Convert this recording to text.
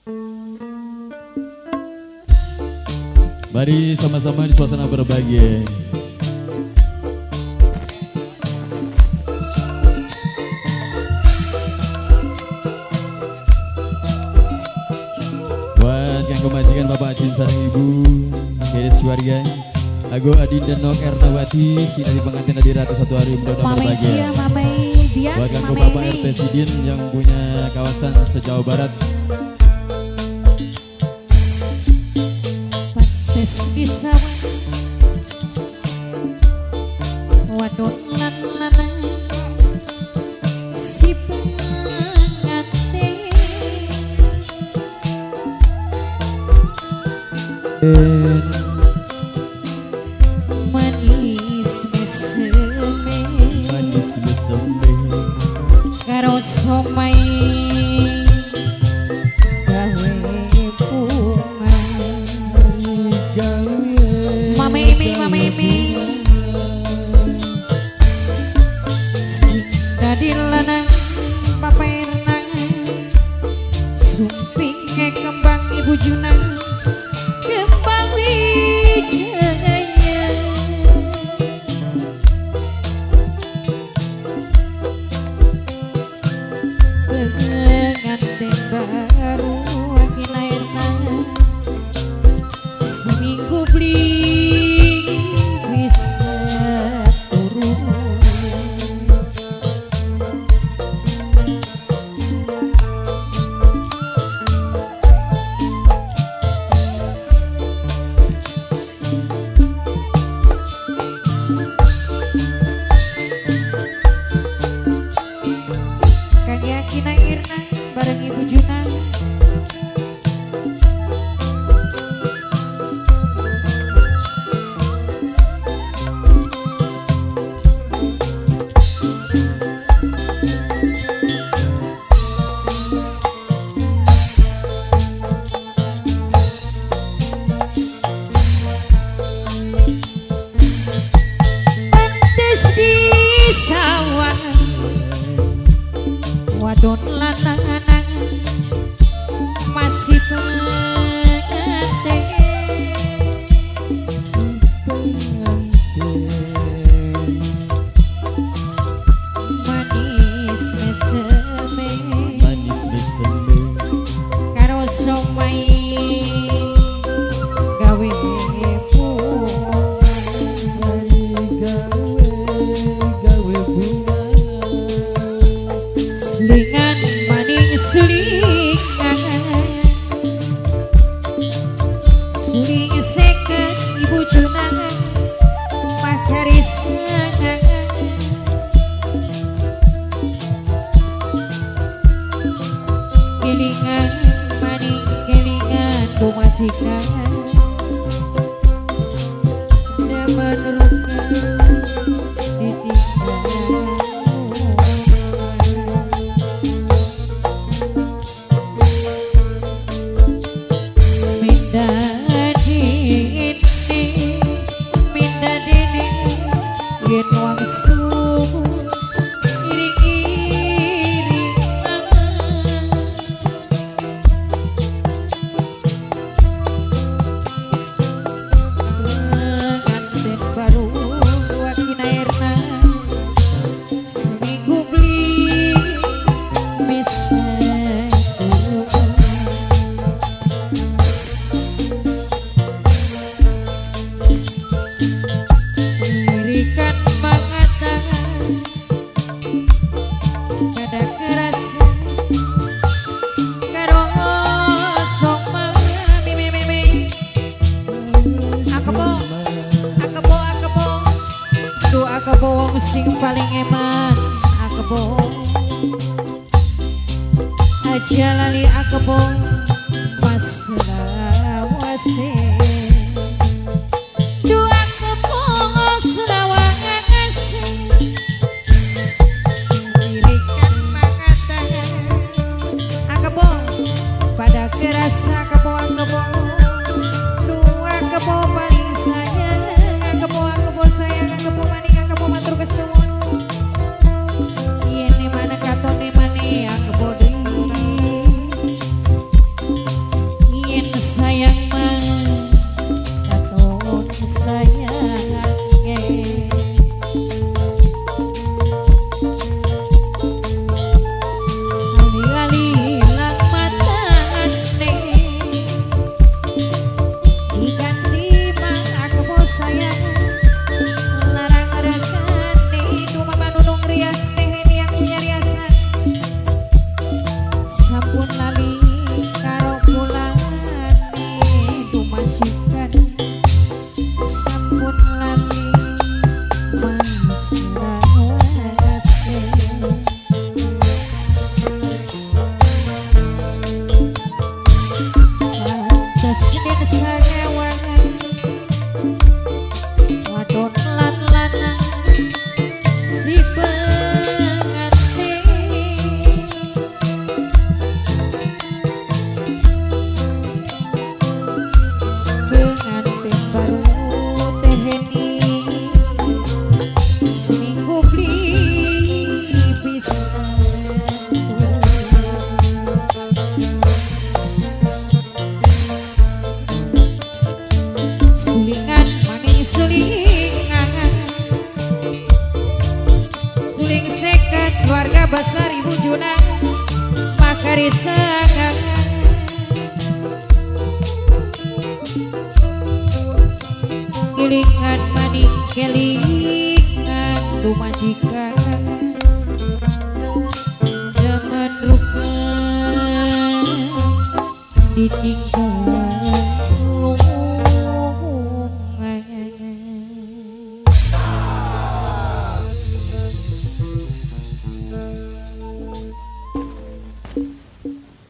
Mari sama-sama di suasana berbahagia. Buat yang kemajikan Bapak Ajin sareng Ibu, gadis keluarga, Ago Adin dan Nok Ernawati, sinari pengantin Adi Ratu satu hari mudah-mudahan berbahagia. Buat kanggo Bapak RT Sidin yang punya kawasan sejauh barat. Di sawah wadon lan lanang si pengantin manis meseme, manis meseme karo somai gawe bunga. Mame imi, mame imi, sing dadi lanang papairnang, sumping ke kembang ibu junang, kembang wijaya. Pengantin baru aki lairna, seminggu beli bisa turun. Kang Yakin Irna bareng Ibu Juna. Pantes di sawah wadon lanang masih pengantin, manis meseme, manis meseme karo somai gawe bunga. Gawe bunga. Selingan maning selingan, suling seket ibu junangan makaris kelingan maning kelingan bumajikan demen ruka ditinggal. Minda dini, minda dini, yen wangsu iring-iringan. Pengantin baru wakinairna, seminggu beli bisa turun. Lirikan mengatakan pada kerasa karo soma mi mi mi mi akebo akebo akebo du akebo wong sing paling eman akebo aja lali akebo pas lawase. Dua kebo selawase lirikan mengatakan akebo pada kerasa akebo akebo dua kebo paling sayang akebo akebo sayang akebo maning akebo matur kesuwun yen mana katone mane akebo deui. Karisangan kelingan maning kelingan tumajikan demen rupa ditinggal.